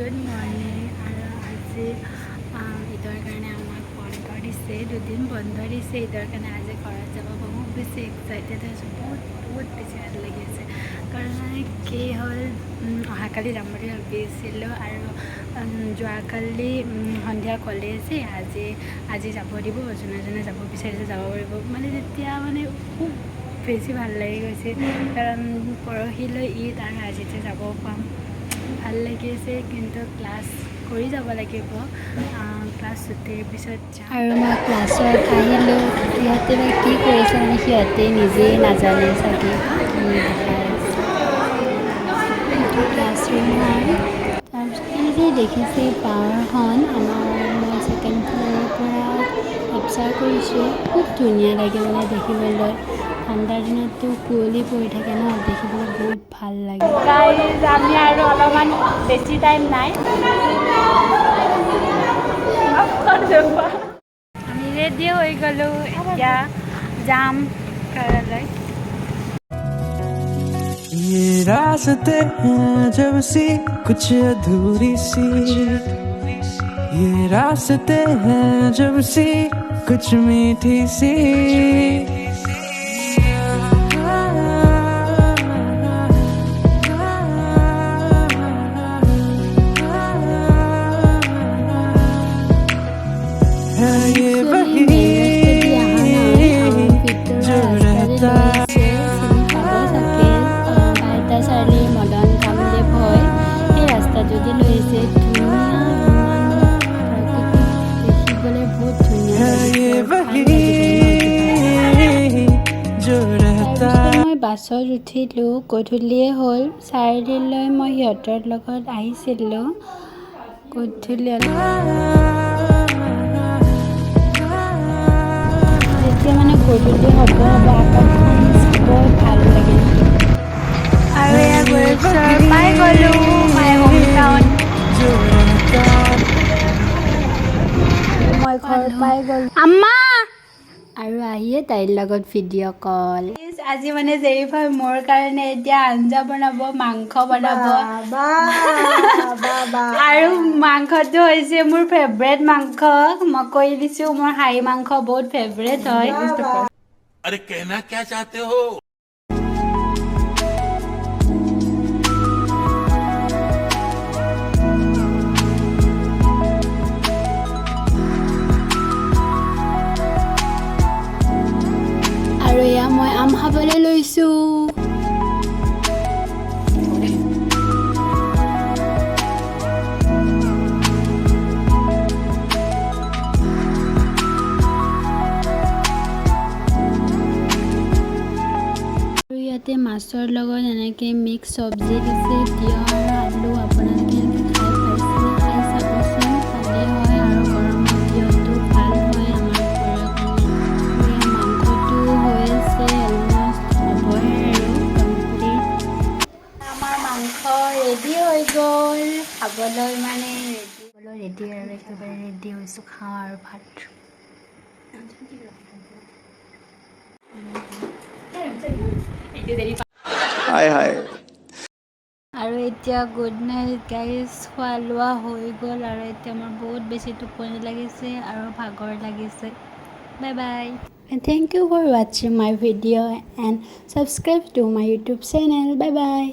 Good morning. আৰু আজি ঈদৰ কাৰণে আমাক বন্ধ দিছে, 2 দিন বন্ধ দিছে ঈদৰ কাৰণে। আজি ঘৰত যাব বহুত বেছি এক্সাইটেড হৈছোঁ, বহুত বহুত বেছি ভাল লাগি আছে। কাৰণ মানে কি হ'ল, অহাকালি যাম বুলি ভাবি আছিলোঁ আৰু যোৱাকালি সন্ধিয়া ক'লে যে আজি আজি যাব দিব, যোনে যোনে যাব বিচাৰিছে যাব পাৰিব। মানে তেতিয়া মানে খুব বেছি ভাল লাগি গৈছে, কাৰণ পৰহিলৈ ঈদ আৰু আজিতে যাব পাম, ভাল লাগি আছে। কিন্তু ক্লাছ কৰি যাব লাগিব, ক্লাছ ছুটিৰ পিছত যাম। আৰু মই ক্লাছত আহিলোঁ। সিহঁতে বা কি কৰিছে, মানে সিহঁতে নিজেই নাজানে চাগে কি দেখাই আছে। এইটো ক্লাছৰুম হয়। তাৰপিছত এই যে দেখিছে পাহাৰখন আমাৰ, মই ছেকেণ্ড ফ্ল'ৰৰ পৰা কেপচাৰ কৰিছোঁ। খুব ধুনীয়া লাগে মানে দেখিবলৈ। ঠাণ্ডাৰ দিনততো কুঁৱলী পৰি থাকে ন, দেখিবলৈ বহুত ভাল লাগে। গাইজ, আমি আৰু অলপমান বেছি টাইম নাই, আমি ৰেডি হৈ গ'লোঁ, এতিয়া যাম ঘৰলৈ। ये रास्ते हैं जब सी कुछ अधूरी सी, ये रास्ते हैं जब सी कुछ मीठी सी। है ये একচুৱেলি वही মেইন ৰাস্তাদি অহা নাই, ভিতৰুৱা जो ৰাস্তাৰে रहता লৈ আহিছে। চিনি পাব চাগে, বাইহাটা চাৰিআলি মদন কামদেৱ হয়, সেই ৰাস্তাটোদি লৈ আহিছে। ধুনীয়া, ইমান প্ৰাকৃতিক, দেখিবলৈ বহুত ধুনীয়া है লাগিছে ये আৰু ভাল वही লাগিব ন কিবা এটা। जो रहता তাৰপিছত মই বাছত উঠিলোঁ, গধূলিয়ে হ'ল। চাৰিআলিলৈ মই সিহঁতৰ লগত আহিছিলোঁ গধূলি অলপ। যেতিয়া মানে গধূলি হ'ব হ'ব, আকাশখন চাব ভাল লাগে। আৰু এয়া গোৰেশ্বৰ পাই গ'লোঁ, my home town. जो रहता মই ঘৰ পাই গ'লোঁ। আম্মা আৰু আহিয়ে তাইৰ লগত ভিডিঅ' কল। আজি মানে জেৰিফাই মোৰ কাৰণে এতিয়া আঞ্জা বনাব, মাংস বনাব আৰু মাংসটো হৈছে মোৰ ফেভৰেট মাংস। মই কৈ দিছোঁ, মোৰ খাহী মাংস বহুত ফেভৰেট হয়। अरे, कहना क्या चाहते हो? আৰু এয়া মই আম খাবলৈ লৈছোঁ। আৰু ইয়াতে মাছৰ লগত এনেকৈ মিক্স চব্জি দিছে, তিয়ঁহ আৰু আলু। আপোনালোকে এনেকৈ খাই পাইছেনে? খাই চাবচোন, ভালেই হয় আৰু গৰমত তিয়ঁহটো ভাল হয় আমাৰ শৰীৰৰ কাৰণে। আৰু এয়া মাংসটো হৈ আছে, অলমষ্ট হ'বই আৰু কমপ্লিট। আমাৰ মাংস ৰেডি হৈ গ'ল, খাবলৈ মানে ৰেডি ৰেডি আৰু একেবাৰে ৰেডি হৈছোঁ, খাওঁ আৰু ভাত। হায় হায়। আৰু এতিয়া গুড নাইট গাইজ। খোৱা লোৱা হৈ গ'ল আৰু এতিয়া মোৰ বহুত বেছি টোপনি লাগিছে আৰু ভাগৰ লাগিছে। Bye bye and thank you for watching my video and subscribe to my YouTube channel. Bye bye.